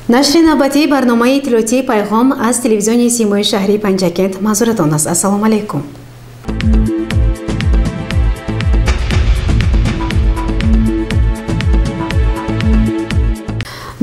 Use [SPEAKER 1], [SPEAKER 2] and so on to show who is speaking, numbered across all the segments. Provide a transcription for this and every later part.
[SPEAKER 1] Нашри навбатии барномаи иттилоотии «Пайғом» аз телевизиони Симои шаҳрии Панҷакент манзуратон аст. Ассалому алайкум.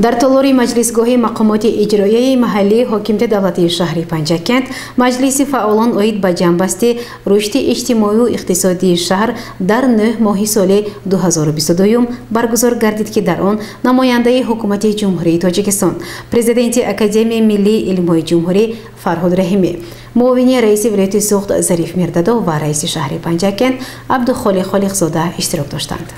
[SPEAKER 1] Дар толори маҷлисгоҳи мақомоти иҷроияи маҳаллии ҳокимияти давлатии шаҳри Панҷакент маҷлиси фаъолон оид ба ҷамъбасти рушди иҷтимоию иқтисодии шаҳр дар 9 моҳи соли 2022 баргузор гардид, ки дар он намояндаи ҳукумати Ҷумҳурии Тоҷикистон, президенти Академияи миллии илмҳои ҷумҳурӣ Фарҳод Раҳимӣ, муовини раиси вилояти Суғд Зариф Мирдадов ва раиси шаҳри Панҷакент Абдухолиқ Холиқзода иштирок доштанд.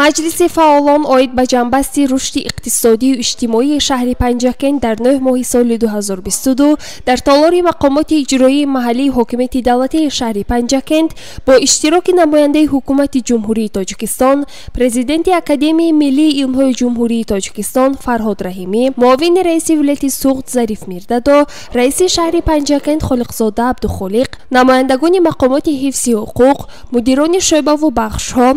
[SPEAKER 2] Маҷлиси фаъолон оид ба ҷамъбасти рушди иқтисодию иҷтимоии шаҳри Панҷакент дар 9 моҳи соли 2022 дар толори мақомоти иҷроии маҳаллии ҳокимияти давлатии шаҳри Панҷакент бо иштироки намояндаи ҳукумати Ҷумҳурии Тоҷикистон, президенти Академияи миллии илмҳои Ҷумҳурии Тоҷикистон Фарҳод Раҳимӣ, муовини раиси вилояти Суғд Зариф Мирдадо, раиси шаҳри Панҷакент Холиқзода Абдухолиқ, намояндагони мақомоти ҳифзи ҳуқуқ, мудирони шӯъбаву бахшҳо,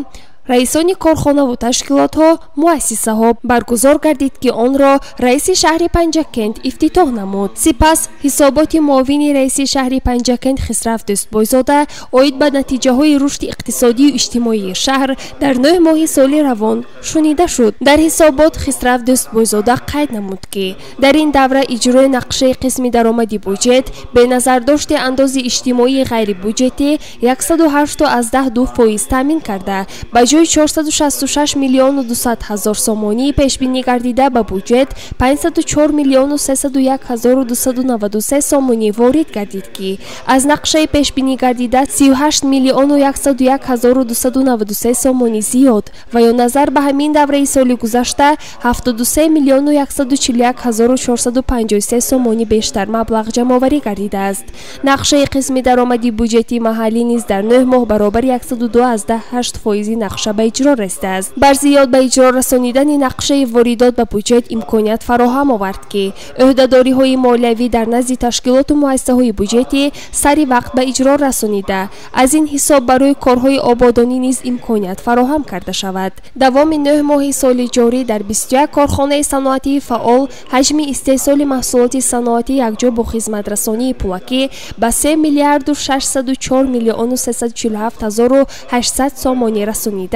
[SPEAKER 2] раисони корхонаву ташкилотҳо, муассисаҳо баргузор гардид, ки онро раиси шаҳри Панҷакент ифтитоҳ намуд. Сипас ҳисоботи муовини раиси шаҳри Панҷакент Хисрав Дӯстбойзода оид ба натиҷаҳои рушди иқтисодию иҷтимоии шаҳр дар 9 моҳи соли равон шунида шуд. Дар ҳисобот Хисрав Дӯстбойзода қайд намуд, ки дар ин давра иҷрои нақшаи қисми даромади буҷет беназардошти андози иҷтимоии ғайрибуҷетӣ 108,2% таъмин карда, ба ҷои 466 миллиону 200 ҳазор сомонӣ пешбинӣ гардида ба буҷет 504 миллиону 301 ҳазору 293 сомонӣ ворид гардид, ки аз нақшаи пешбинӣ гардида 38 миллиону 101 ҳазору 293 сомонӣ зиёд ва ё назар ба ҳамин давраи соли гузашта 73 миллиону 141 ҳазору 453 сомонӣ бештар маблағ ҷамъоварӣ гардидааст. Нақшаи қисми даромади буҷети маҳаллӣ низ дар 9 моҳ баробари 102,8% нақша ба иҷро расидааст. Бар зиёд ба иҷро расонидани нақшаи воридот ба буҷет имконият фароҳам овард, ки ӯҳдадориҳои молиявӣ дар назди ташкилоту муассисаҳои буҷетӣ сари вақт ба иҷро расонида, аз ин ҳисоб барои корҳои ободонӣ низ имконият фароҳам карда шавад. Давоми 9 моҳи соли ҷорӣ дар 21 корхонаи саноатии фаъол ҳаҷми истеҳсоли маҳсулоти саноатӣ якҷо бо хизматрасонии пулакӣ ба 3 миллиарду 604 миллиону 347 ҳазору 800 сомонӣ расонида,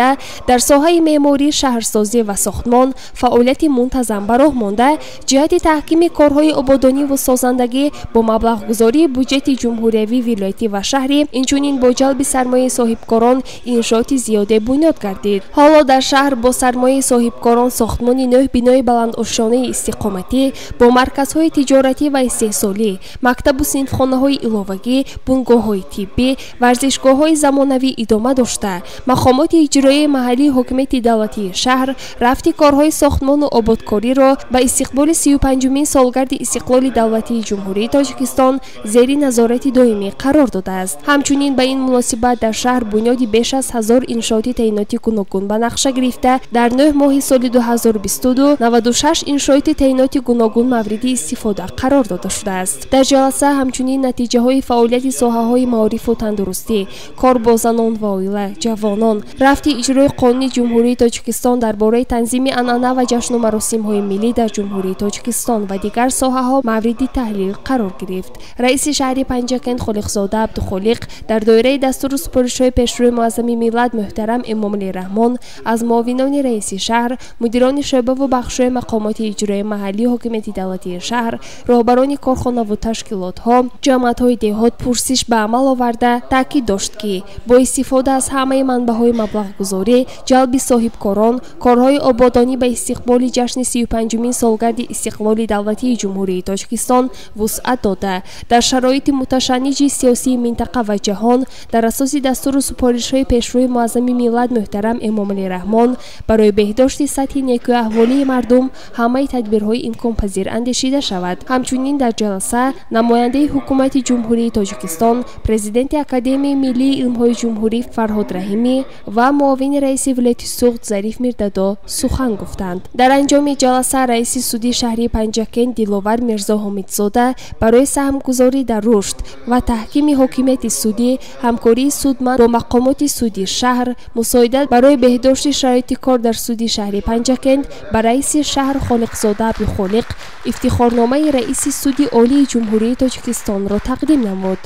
[SPEAKER 2] дар соҳаи меъморӣ, шаҳрсозӣ ва сохтмон фаъолияти мунтазам ба роҳ монда, ҷиҳати таҳкими корҳои ободониву созандагӣ бо маблағгузории буҷети ҷумҳуриявӣ, вилоятӣ ва шаҳрӣ, инчунин бо ҷалби сармояи соҳибкорон иншооти зиёде бунёд гардид. Ҳоло дар шаҳр бо сармояи соҳибкорон сохтмони 9 бинои баландошёнаи истиқоматӣ бо марказҳои тиҷоратӣ ва истеҳсолӣ, мактабу синфхонаҳои иловагӣ, бунгоҳҳои тиббӣ, варзишгоҳҳои замонавӣ идома дошта, мақомоти иҷроияи маҳаллии ҳокимияти давлатии шаҳр рафти корҳои сохтмону ободкориро ба истиқболи 35-умин солгарди истиқлоли давлатии Ҷумҳурии Тоҷикистон зери назорати доимӣ қарор додааст. Ҳамчунин ба ин муносибат дар шаҳр бунёди беш аз 1000 иншооти таъиноти гуногун ба нақша гирифта, дар 9 моҳи соли 2022 96 иншооти таъиноти гуногун мавриди истифода қарор дода шудааст. Дар ҷаласа ҳамчунин натиҷаҳои фаъолияти соҳаҳои маорифу тандурустӣ, кор бо занон ва оила, ҷавонон, рафти иҷрои қонуни Ҷумҳурии Тоҷикистон дар бораи танзими анъана ва ҷашну маросимҳои миллӣ дар Ҷумҳурии Тоҷикистон ва дигар соҳаҳо мавриди таҳлил қарор гирифт. Раиси шаҳри Панҷакент Холиқзода Абдухолиқ дар доираи дастуру супоришҳои пешрӯи муаззами миллат муҳтарам Эмомалӣ Раҳмон аз муовинони раиси шаҳр, мудирони шӯъбаву бахшҳои мақомоти иҷроии маҳаллии ҳокимияти давлатии шаҳр, роҳбарони корхонаву ташкилотҳо, ҷамоатҳои деҳот пурсиш ба амал оварда таъкид дошт, ки бо истифода аз ҳамаи манбаъҳои маблағгузорӣ, ҷалби соҳибкорон, корҳои ободонӣ ба истиқболи ҷашни 35-умин солгарди истиқлоли давлатии Ҷумҳурии Тоҷикистон вусъат дода, дар шароити муташанниҷи сиёсии минтақа ва ҷаҳон дар асоси дастуру супоришҳои пешрӯи муаззами миллат муҳтарам Эмомалӣ Раҳмон барои беҳдошти сатҳи некӯаҳволии мардум ҳамаи тадбирҳои имконпазир андешида шавад. Ҳамчунин дар ҷаласа намояндаи ҳукумати Ҷумҳурии Тоҷикистон, президенти Академияи миллии илмҳои ҷумҳурӣ Фарҳод Раҳимӣ ва муовини муовини раиси вилояти Суғд Зариф Мирдадо сухан гуфтанд. Дар анҷоми ҷаласа раиси суди шаҳри Панҷакент Диловар Мирзо Ҳомидзода барои саҳмгузорӣ дар рушд ва таҳкими ҳокимияти судӣ, ҳамкории судманд бо мақомоти суди шаҳр, мусоидат барои беҳдошти шароити кор дар суди шаҳри Панҷакент ба раиси шаҳр Холиқзода Абдухолиқ ифтихорномаи раиси суди олии Ҷумҳурии Тоҷикистонро тақдим намуд.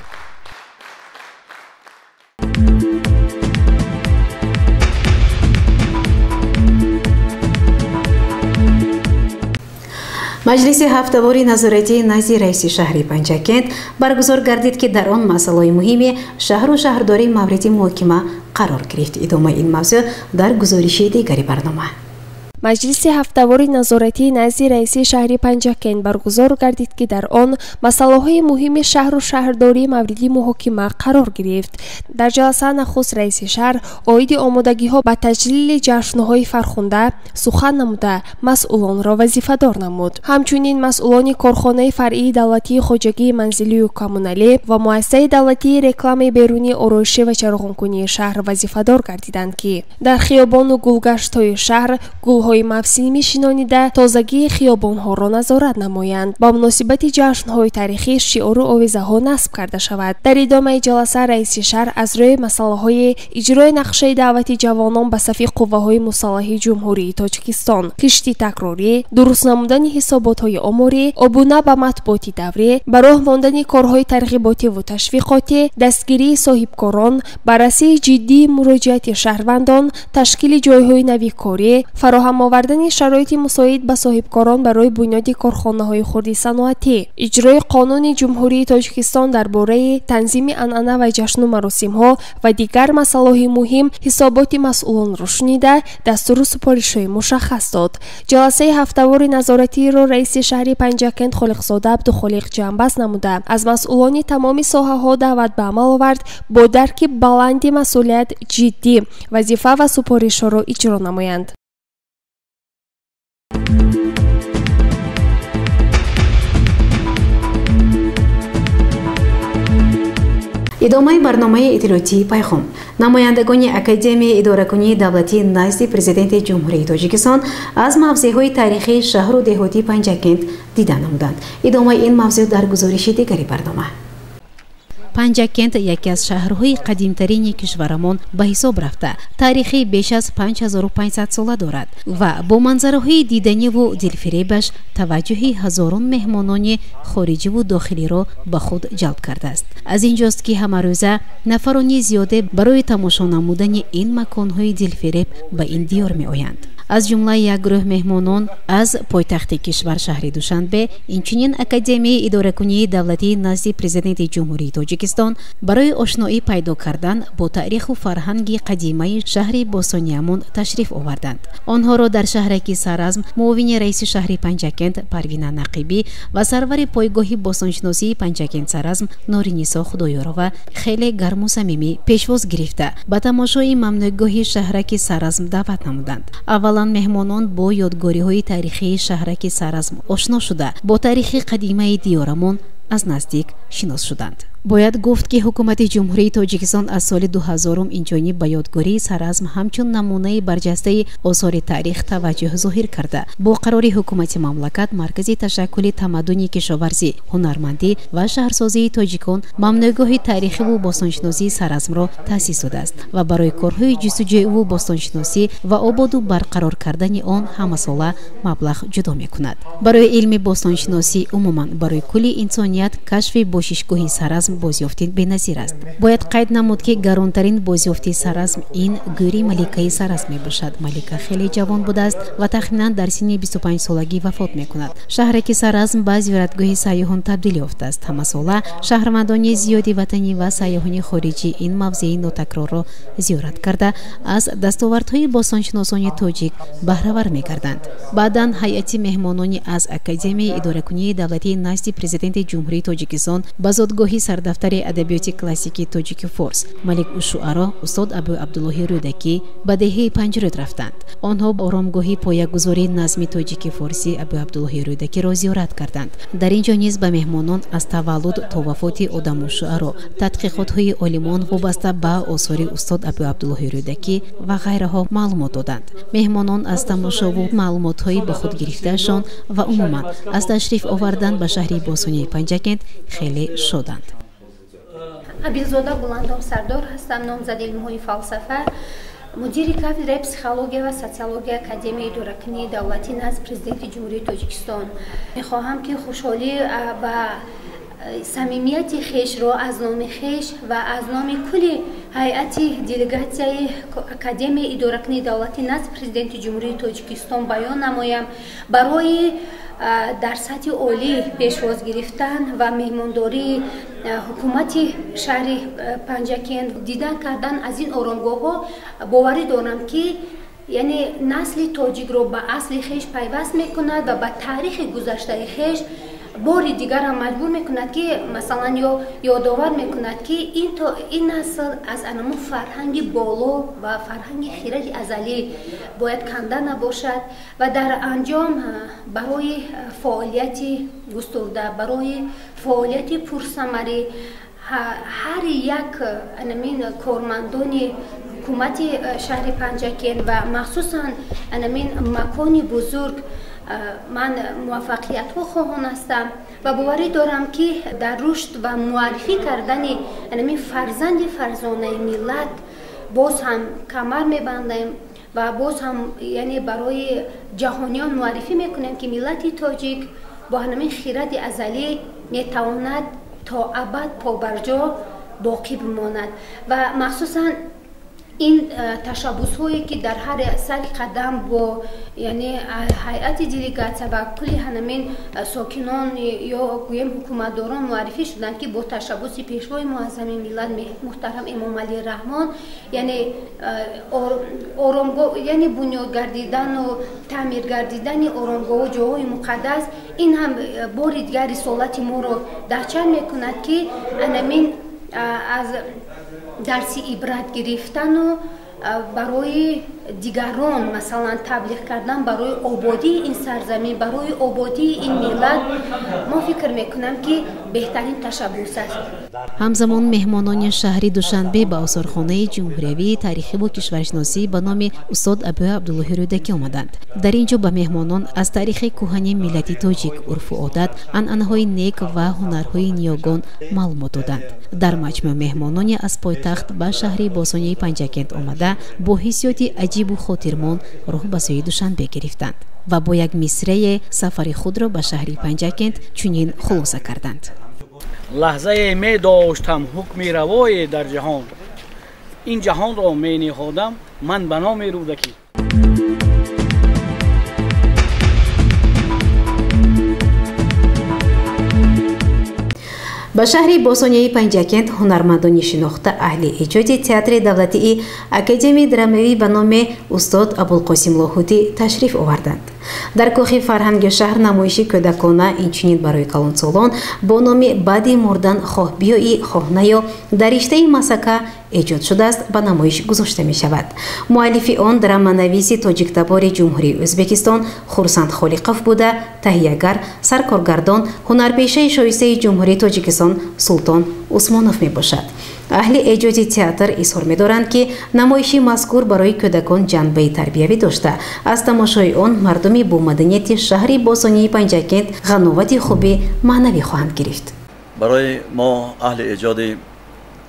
[SPEAKER 1] Маҷлиси ҳафтавори назоратии назди раиси шаҳри Панҷакент баргузор гардид, ки дар он масъалаҳои муҳими шаҳру шаҳрдорӣ мавриди муҳокима қарор гирифт. Идомаи ин мавзӯъ дар гузориши дигари барнома.
[SPEAKER 2] Маҷлиси ҳафтавори назоратии назди раиси шаҳри Панҷакент баргузор гардид, ки дар он масъалаҳои муҳими шаҳру шаҳрдорӣ мавриди муҳокима қарор гирифт. Дар ҷаласа нахуст раиси шаҳр оиди омодагиҳо ба таҷлили ҷашнҳои фархунда сухан намуда, масъулонро вазифадор намуд. Ҳамчунин масъулони корхонаи фаръии давлатии хоҷагии манзилию коммуналӣ ва муассисаи давлатии рекламаи берунии ороишӣ ва чароғонкунии шаҳр вазифадор гардиданд, ки дар хиёбону гулгаштҳои шаҳр гулҳои мавсимӣ шинонида, тозагии хиёбонҳоро назорат намоянд. Ба муносибати ҷашнҳои таърихӣ шиору овезаҳо насб карда шавад. Дар идомаи ҷаласа раиси шаҳр аз рӯи масъалаҳои иҷрои нақшаи даъвати ҷавонон ба сафи қувваҳои мусаллаҳи Ҷумҳурии Тоҷикистон, кишти такрорӣ, дуруст намудани ҳисоботҳои оморӣ, обуна ба матбуоти даврӣ, ба роҳ мондани корҳои тарғиботиву ташвиқотӣ, дастгирии соҳибкорон, баррасии ҷиддии муроҷиати шаҳрвандон, ташкили ҷойҳои нави корӣ, фароҳам овардани шароити мусоид ба соҳибкорон барои бунёди корхонаҳои хурди саноатӣ, иҷрои қонуни Ҷумҳурии Тоҷикистон дар бораи танзими анъана ва ҷашну маросимҳо ва дигар масъалаҳои муҳим ҳисоботи масъулонро шунида, дастуру супоришҳои мушаххас дод. Ҷаласаи ҳафтавори назоратиро раиси шаҳри Панҷакент Холиқзода Абдухолиқ ҷамъбаст намуда, аз масъулони тамоми соҳаҳо даъват ба амал овард бо дарки баланди масъулият ҷиддӣ вазифа ва супоришҳоро иҷро намоянд.
[SPEAKER 1] Идомаи барномаи иттилоотии Пайғом. Намояндагони Академияи идоракунии давлатии назди Президенти Ҷумҳурии Тоҷикистон аз мавзеъҳои таърихии шаҳру деҳоти Панҷакент дида намуданд. Идомаи ин мавзӯъ дар гузориши дигари барнома. Панҷакент яке аз шаҳрҳои қадимтарини кишварамон ба ҳисоб рафта, таърихи беш аз 5500 сола дорад ва бо манзараҳои диданиву дилфиребаш таваҷҷӯҳи ҳазорон меҳмонони хориҷиву дохилиро ба худ ҷалб кардааст. Аз ин ҷост, ки ҳамарӯза нафарони зиёде барои тамошо намудани ин маконҳои дилфиреб ба ин диёр меоянд. Аз ҷумла як гурӯҳ меҳмонон аз пойтахти кишвар шаҳри Душанбе, инчунин Академияи идоракунии давлатии назди Президенти Ҷумҳурии Тоҷикистон барои ошноӣ пайдо кардан бо таъриху фарҳанги қадимаи шаҳри бостониямон ташриф оварданд. Онҳоро дар шаҳраки Саразм муовини раиси шаҳри Панҷакент Парвина Нақибӣ ва сарвари пойгоҳи бостоншиносии Панҷакент Саразм Норинисо Худоёрова хеле гарму самимӣ пешвоз гирифта, ба тамошои мамнӯъгоҳи шаҳраки Саразм даъват намуданд. Аввалан меҳмонон бо ёдгориҳои таърихии шаҳраки Саразм ошно шуда, бо таърихи қадимаи диёрамон аз наздик шинос шуданд. Бояд гуфт, ки ҳукумати Ҷумҳурии Тоҷикистон аз соли 2000 инҷониб ба ёдгории Саразм ҳамчун намунаи барҷастаи осори таърих таваҷҷӯҳ зоҳир карда, бо қарори ҳукумати мамлакат маркази ташаккули тамаддуни кишоварзӣ, ҳунармандӣ ва шаҳрсозии тоҷикон мамнӯъгоҳи таърихиву бостоншиносии Саразмро таъсис додааст ва барои корҳои ҷустуҷӯиву бостоншиносӣ ва ободу барқарор кардани он ҳамасола маблағ ҷудо мекунад. Барои илми бостоншиносӣ, умуман барои кулли инсоният кашфи бошишгоҳи Саразм бозёфти беназир аст. Бояд қайд намуд, ки гаронтарин бозёфти Саразм ин гӯри маликаи Саразм мебошад. Малика хеле ҷавон будааст ва тахминан дар синни 25 солагӣ вафот мекунад. Шаҳраки Саразм ба зиёратгоҳи сайёҳон табдил ёфтааст. Ҳамасола шаҳрвандони зиёди ватанӣ ва сайёҳони хориҷӣ ин мавзеи нотакрорро зиёрат карда, аз дастовардҳои бостоншиносони тоҷик баҳравар мегарданд. Баъдан ҳайати меҳмонони аз Академияи идоракунии давлатии назди Президенти Ҷумҳурии Тоҷикистон ба зодгоҳи сардафтари адабиёти классикии тоҷики форс, Малик ушшуаро устод Абу Абдуллоҳи Рӯдакӣ ба деҳаи Панҷрӯд рафтанд. Онҳо оромгоҳи поягузории назми тоҷики форсӣ Абу Абдуллоҳи Рӯдакиро зиёрат карданд. Дар ин ҷо низ ба меҳмонон аз таваллуд то вафоти одаму шуаро, тадқиқотҳои олимон вобаста ба осори устод Абу Абдуллоҳи Рӯдакӣ ва ғайраҳо маълумот доданд. Меҳмонон аз тамошову маълумотҳои ба худ гирифтаашон ва умуман аз ташриф овардан ба шаҳри бостонии Панҷакент хеле шоданд.
[SPEAKER 3] Абилзода Гуландом Сардор ҳастам, номзади илмҳои фалсафа, мудири кафедраи психология ва социология Академияи идоракунии давлатӣ назди Президенти Ҷумҳурии Тоҷикистон. Мехоҳам, ки хушҳолӣ ва самимияти хешро аз номи хеш ва аз номи кулли ҳайати делегатсияи Академияи идоракунии давлатӣ назди Президенти Ҷумҳурии Тоҷикистон баён намоям барои дар сатҳи олӣ пешвоз гирифтан ва меҳмондории ҳукумати шаҳри Панҷакент. Дидан кардан аз ин оромгоҳҳо боварӣ дорам, ки яъне насли тоҷикро ба асли хеш пайваст мекунад ва ба таърихи гузаштаи хеш бори дигарам маҷбур мекунад, ки масалан ё ёдовар мекунад, ки ин насл аз анамун фарҳанги боло ва фарҳанги хиради азалӣ бояд канда набошад. Ва дар анҷом барои фаъолияти густурда, барои фаъолияти пурсамарӣ ҳар як анамин кормандони ҳукумати шаҳри Панҷакент ва махсусан анамин макони бузург ман муваффақиятҳо хоҳон ҳастам ва боварӣ дорам, ки дар рушд ва муаррифӣ кардани анамин фарзанди фарзонаи миллат боз ҳам камар мебандем ва боз ҳам яъне барои ҷаҳониён муаррифӣ мекунем, ки миллати тоҷик бо ҳамин хиради азалӣ метавонад то абад побарҷо боқӣ бимонад. Ва махсусан ин ташаббусҳое, ки дар ҳар сари қадам бо яъне ҳайати делегатсия ва кулли ҳанамин сокинон ё гӯем ҳукуматдорон муаррифӣ шуданд, ки бо ташаббуси пешвои муаззами миллат муҳтарам Эмомалӣ Раҳмон, яъне оромгоҳ, яъне бунёд гардидану таъмир гардидани оромгоҳу ҷойҳои муқаддас, ин ҳам бори дигар рисолати моро дарчанд мекунад, ки анамин аз дарси ибрат гирифтану барои дигарон масалан таблиғ кардан барои ободии ин сарзамин, барои ободии ин миллат, мо фикр мекунам, ки беҳтарин ташаббус аст.
[SPEAKER 1] Ҳамзамон меҳмонони шаҳри Душанбе ба осорхонаи ҷумҳуриявии таърихиву кишваршиносӣ ба номи устод Абу Абдуллоҳи Рӯдакӣ омаданд. Дар ин ҷо ба меҳмонон аз таърихи кӯҳани миллати тоҷик, урфу одат, анъанаҳои нек ва ҳунарҳои ниёгон маълумот доданд. Дар маҷмӯъ меҳмонони аз пойтахт ба шаҳри бостонии Панҷакент омада бо ҳиссиёти аҷибу хотирмон роҳ ба сӯи Душанбе гирифтанд ва бо як мисрае сафари худро ба шаҳри Панҷакент чунин хулоса карданд:
[SPEAKER 4] Лаҳзае медоштам ҳукми равое дар ҷаҳон, ин ҷаҳонро мениҳодам ман ба номи Рӯдакӣ.
[SPEAKER 1] Ба шаҳри бостонияи Панҷакент ҳунармандони шинохта, аҳли эҷоди театри давлатии Академияи драмавӣ ба номи устод Абулқосим Лоҳутӣ ташриф оварданд. Дар кохи фарҳанги шаҳр намоиши кӯдакона, инчунин барои калонсолон бо номи «Баъди мурдан хоҳ биёӣ, хоҳ наё» дар риштаи масака эҷод шудааст, ба намоиш гузошта мешавад. Муаллифи он драманависи тоҷиктабори Ҷумҳурии Ӯзбекистон Хурсанд Холиқов буда, таҳиягар, саркоргардон ҳунарпешаи шоистаи Ҷумҳурии Тоҷикистон Султон Усмонов мебошад. Аҳли эҷоди театр изҳор медоранд, ки намоиши мазкур барои кӯдакон ҷанбаи тарбиявӣ дошта, аз тамошои он мардуми бомаданияти шаҳри бостонии Панҷакент ғановати хуби маънавӣ хоҳанд гирифт.
[SPEAKER 5] Барои мо, аҳли эҷоди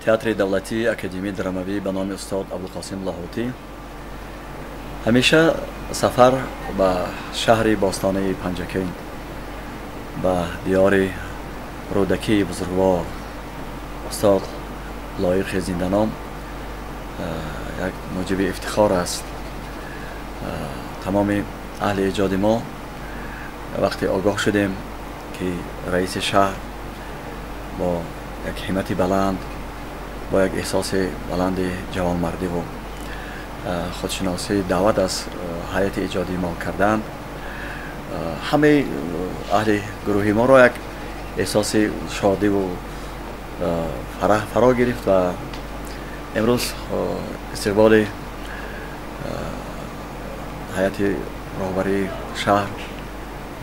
[SPEAKER 5] театри давлатии Академияи драмавӣ ба номи устод Абдулқосим Лоҳутӣ, ҳамеша сафар ба шаҳри бостонии Панҷакент, ба диёри Рӯдакии бузургвор, устод лоиқи зинданом, як муҷиби ифтихор аст. Тамоми аҳли эҷоди мо вақте огоҳ шудем, ки раиси шаҳр бо як ҳиммати баланд, бо як эҳсоси баланди ҷавонмардиву худшиносӣ даъват аз ҳайати эҷодии мо карданд, ҳамаи аҳли гурӯҳи моро як эҳсоси шодиву фаро гирифт ва имрӯз истиқболи ҳайати роҳбарии шаҳр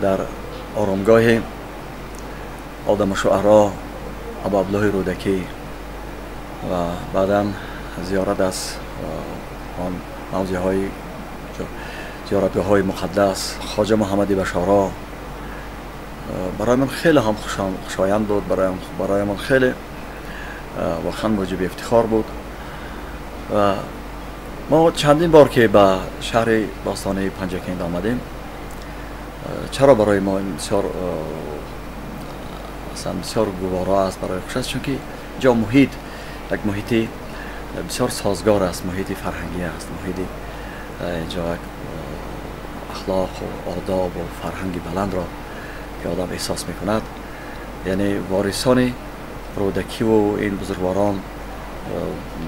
[SPEAKER 5] дар оромгоҳи одаму шуаро Абуабдуллоҳи Рӯдакӣ ва баъдан зиёрат аз он мавзеъҳои зиёратгоҳҳои муқаддас Хоҷа Муҳаммади Башоро барои ман хеле ҳам хушоянд буд, барои ман хеле воқеан муҷиби ифтихор буд. Ва мо чандин бор ки ба шаҳри бостонии Панҷакент омадем, чаро барои мо ин бисёр аслан бисёр гуворо аст, барои хуш аст, чунки ҷо муҳит як муҳити бисёр созгор аст, муҳити фарҳангӣ аст, муҳити инҷо як ахлоқу одобу фарҳанги баландро ки одам эҳсос мекунад. Яъне ворисони Рӯдакиву ин бузургворон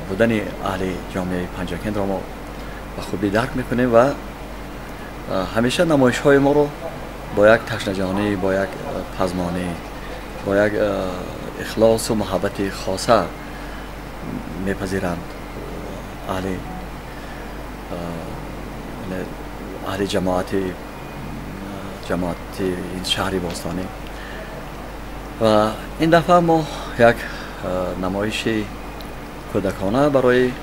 [SPEAKER 5] будани аҳли ҷомеаи Панҷакентро мо ба хубӣ дарк мекунем ва ҳамеша намоишҳои моро бо як ташнаҷонӣ, бо як пазмонӣ, бо як ихлосу муҳаббати хоса мепазиранд аҳли ҷамоати ин шаҳри бостонӣ. Ва ин дафъа мо як намоиши кӯдакона барои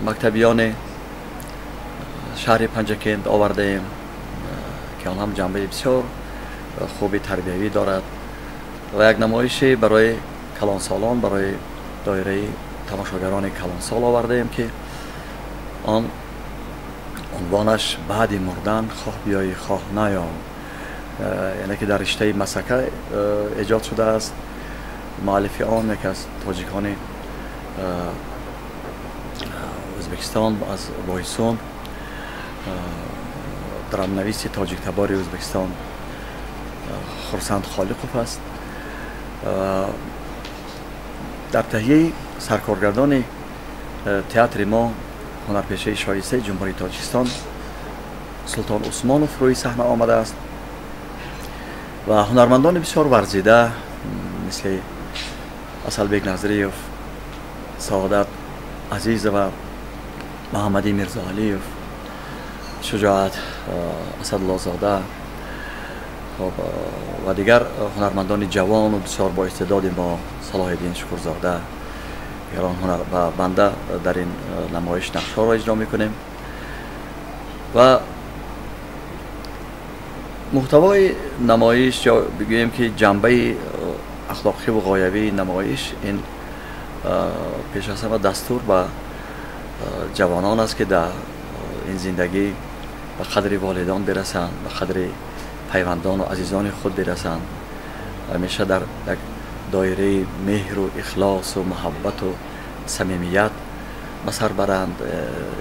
[SPEAKER 5] мактабиёни шаҳри Панҷакент овардаем, ки он ҳам ҷанбаи бисёр хуби тарбиявӣ дорад, ва як намоише барои калонсолон, барои доираи тамошогарони калонсол овардаем, ки он унвонаш баъди мурдан хоҳ биёӣ хоҳ наём, яъне ки дар риштаи масака эҷод шудааст. Муаллифи он яке аз тоҷикони Ӯзбекистон, аз Бойсун, драмнависи тоҷиктабори Ӯзбекистон Хурсанд Холиқов аст. Дар таҳияи саркоргардони театри мо ҳунарпешаи шоистаи Ҷумҳурии Тоҷикистон Султон Усмонов рӯи саҳна омадааст ва ҳунармандони бисёр варзида мисли Асалбек Назриев, Саодат Азизова, Муҳаммадӣ Мирзоалиев, Шуҷоат Асадуллозода ва дигар ҳунармандони ҷавону бисёр боистеъдоди мо Салоҳиддин Шукурзода, дигарон ҳунар ва банда дар ин намоиш нақшҳоро иҷро мекунем. Ва муҳтавои намоиш, ё бигӯем ки ҷанбаи ахлоқиву ғоявии намоиш, ин пеш аз ҳама дастур ба ҷавонон аст, ки дар ин зиндагӣ ба қадри волидон бирасанд, ба қадри пайвандону азизони худ бирасанд, ҳамеша дар як доираи меҳру ихлосу муҳаббату самимият ба сар баранд.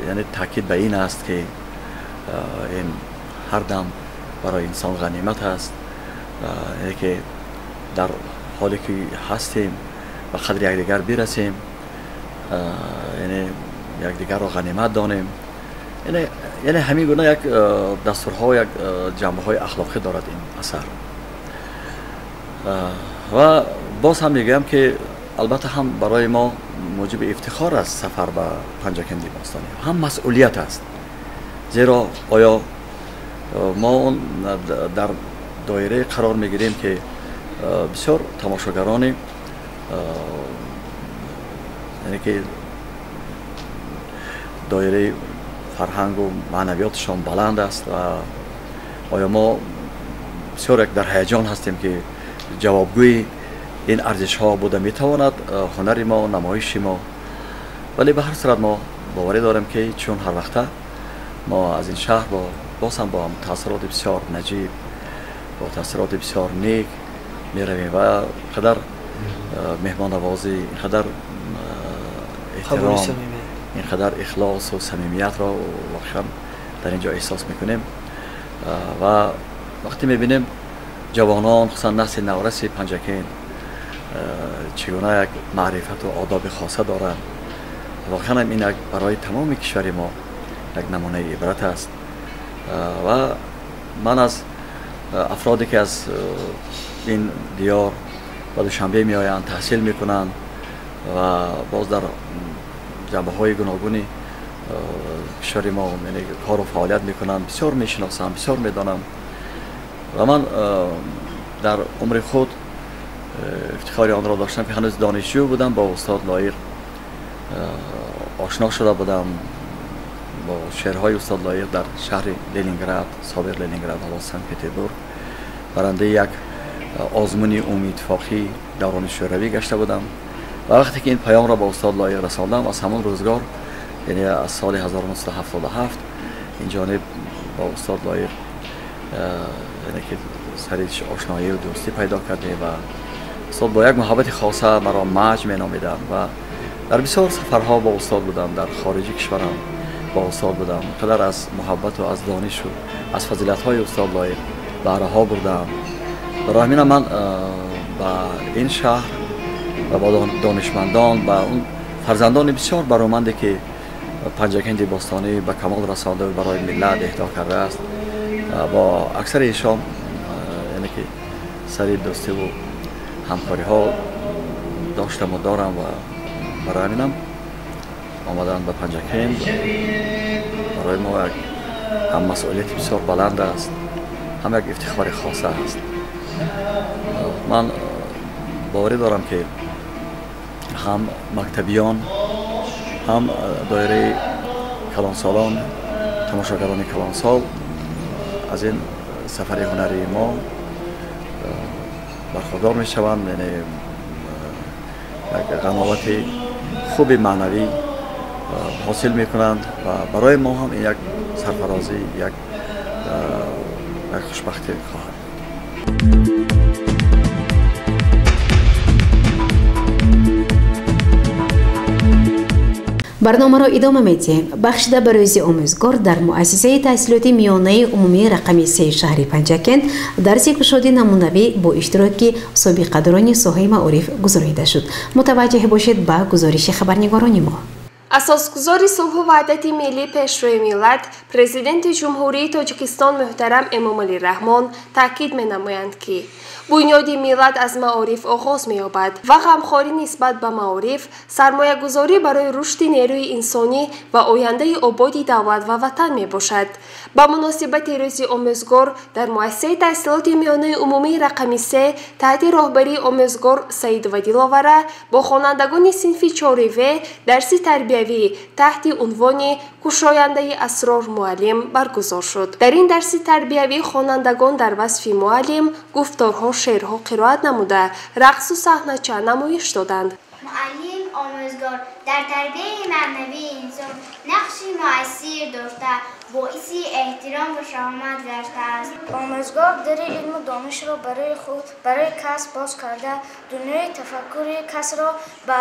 [SPEAKER 5] Яъне таъкид ба ин аст, ки ин ҳар дам барои инсон ғанимат аст, яъне ки дар ҳоле ки ҳастем ба қадри якдигар бирасем, яъне якдигарро ғанимат донем. Яъне ҳамин гуна як дастурҳо, як ҷанбаҳои ахлоқӣ дорад ин асар. Ва боз ҳам мегӯям, ки албатта ҳам барои мо муҷиби ифтихор аст сафар ба Панҷакенди бостонӣ, ҳам масъулият аст, зеро оё мо он дар доирае қарор мегирем, ки бисёр тамошогарони яъне ки доираи фарҳангу маънавиёташон баланд аст ва оё мо бисёр як дар ҳаяҷон ҳастем, ки ҷавобгӯи ин арзишҳо буда метавонад ҳунари мо, намоиши мо. Вале ба ҳар сурат мо боварӣ дорем, ки чун ҳар вақта мо аз ин шаҳр боз ҳам бо таъсироти бисёр наҷиб, бо таъсироти бисёр нек меравем ва қадар меҳмоннавозӣ, ин қадар эҳтиром, ин қадар ихлосу самимиятро воқеан дар ин ҷо эҳсос мекунем. Ва вақте мебинем ҷавонон, хусусан насли навраси Панҷакент чӣ гуна як маърифату одоби хоса доранд, воқеан ин як барои тамоми кишвари мо як намунаи ибрат аст. Ва ман аз афроде ки аз ин диёр ба Душанбе меоянд, таҳсил мекунанд ва боз дар ҷанбаҳои гуногуни кишвари мо кору фаъолият мекунанд, бисёр мешиносам, бисёр медонам. Ва ман дар умри худ ифтихори онро доштам, ки ҳанӯз донишҷӯ будам, бо устод Лоиқ ошно шуда будам, бо шеърҳои устод Лоиқ дар шаҳри Ленинград, собиқ Ленинград, ҳоло Санкт-Петербург, барандаи як озмуни умумииттифоқӣ даврони шӯравӣ гашта будам. Ва вақте ки ин паёмро ба устод Лоиқ расондам, аз ҳамон рӯзгор, яъне аз соли 1977 ин ҷониб бо устод Лоиқ яъне ки сари ошноӣ ва дӯстӣ пайдо кардем ва устод бо як муҳаббати хоса маро маҷ меномиданд ва дар бисёр сафарҳо бо устод будам, дар хориҷи кишварам бо устод будам. қадар аз муҳаббату аз донишу аз фазилатҳои устод Лоиқ баҳраҳо бурдам. Барои ҳаминам ман ба ин шаҳр ва бо донишмандон, ба он фарзандони бисёр бароманде ки Панҷакенди бостонӣ ба камол расонда ва барои миллат эҳдо кардааст, бо аксари эшон яъне ки сари дӯстиву ҳамкориҳо доштаму дорам ва барои ҳаминам омадан ба Панҷакент барои мо як ҳам масъулияти бисёр баланд аст, ҳам як ифтихори хоса аст. Ман боварӣ дорам, ки ҳам мактабиён, ҳам доираи калонсолон, тамошогарони калонсол аз ин сафари ҳунарии мо бархурдор мешаванд, яъне як ғановати хуби маънавӣ ҳосил мекунанд ва барои мо ҳам ин як сарфарозӣ, як хушбахтӣ хоҳад.
[SPEAKER 1] Барномаро идома медиҳем. Бахшида ба рӯзи омӯзгор дар муассисаи таҳсилоти миёнаи умумии рақами 3 шаҳри Панҷакент дарси кушоди намунавӣ бо иштироки собиқадорони соҳаи маориф гузаронида шуд. Мутаваҷҷеҳ бошед ба гузориши хабарнигорони мо.
[SPEAKER 2] Асосгузори сулҳу ваҳдати миллӣ, Пешвои миллат, Президенти Ҷумҳурии Тоҷикистон муҳтарам Эмомалӣ Раҳмон таъкид менамоянд, ки бунёди миллат аз маориф оғоз меёбад ва ғамхорӣ нисбат ба маориф сармоягузорӣ барои рушди нерӯи инсонӣ ва ояндаи ободи давлат ва ватан мебошад. Ба муносибати рӯзи омӯзгор дар муассисаи таҳсилоти миёнаи умумии рақами 3 таҳти роҳбарии омӯзгор Саидова Диловара бо хонандагони синфи 4 В дарси тарбиявӣ таҳти унвони «Кушояндаи асрор муаллим» баргузор шуд. Дар ин дарси тарбиявӣ хонандагон дар васфи муаллим гуфторҳо, шеърҳо қироат намуда, рақсу саҳнача намоиш доданд.
[SPEAKER 6] Муаллим омӯзгор дар тарбияи маънавии инсон нақши муассир дошта, боиси эҳтиром ва шаҳомат гаштааст.
[SPEAKER 7] Омӯзгор дари илму донишро барои худ, барои кас боз карда, дунёи тафаккури касро ба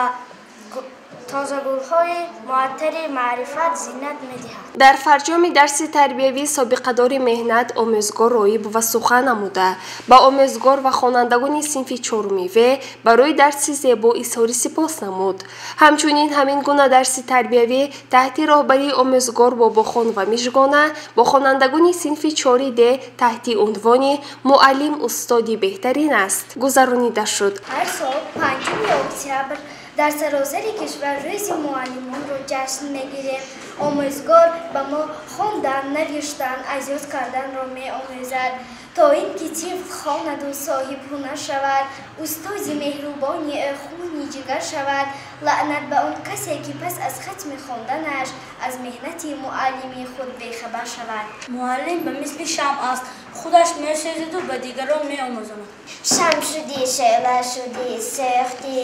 [SPEAKER 7] тозагулҳои муаттари маърифат зинат медиҳад.
[SPEAKER 2] Дар фарҷоми дарси тарбиявӣ собиқадори меҳнат омӯзгор роиб ва сухан намуда, ба омӯзгор ва хонандагони синфи 4 В барои дарси зебо изҳори сипос намуд. Ҳамчунин ҳамин гуна дарси тарбиявӣ таҳти роҳбарии омӯзгор Бобохон ва Мижгона бо хонандагони синфи 4 Д таҳти унвони «Муаллим устоди беҳтарин аст» гузаронида шуд.
[SPEAKER 7] Ҳар сол 5 октябр дар саросари кишвар рӯзи муаллимонро ҷашн мегирем. Омӯзгор ба мо хондан, навиштан, аз ёд карданро меомӯзад, то ин ки тифл хонаду соҳиб ҳунар шавад, устоди меҳрубони ӯ хуни ҷигар шавад. Лаънат ба он касе, ки пас аз хатми хонданаш аз меҳнати муаллими худ бехабар шавад.
[SPEAKER 8] Муаллим ба мисли шамъ аст, худаш месӯзаду ба дигарон меомӯзонад.
[SPEAKER 6] Шамъ шудӣ, шӯъла шудӣ, сӯхтӣ,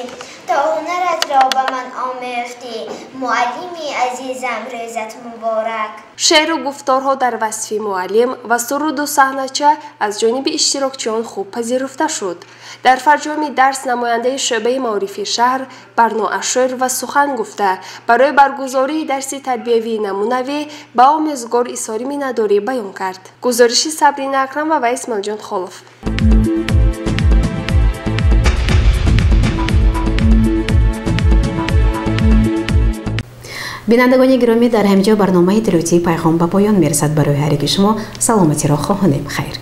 [SPEAKER 6] то ҳунаратро ба ман омӯхтӣ. Муаллими азизам, рӯзат муборак.
[SPEAKER 2] Шеъру гуфторҳо дар васфи муаллим ва суруду саҳнача аз ҷониби иштирокчиён хуб пазируфта шуд. Дар фарҷоми дарс намояндаи шӯъбаи маорифи шаҳр Барно Ашӯр ва сухан гуфта, барои баргузории дарси тарбиявии намунавӣ ба омӯзгор изҳори миннатдорӣ баён кард. Гузориши Сабрина Акрамова ва Исмоилҷон Холов.
[SPEAKER 1] Бинандагони гиромӣ, дар ҳамин ҷо барномаи иттилоотии «Пайғом» ба поён мерасад. Барои ҳар яки шумо саломатиро хоҳонем. Хайр.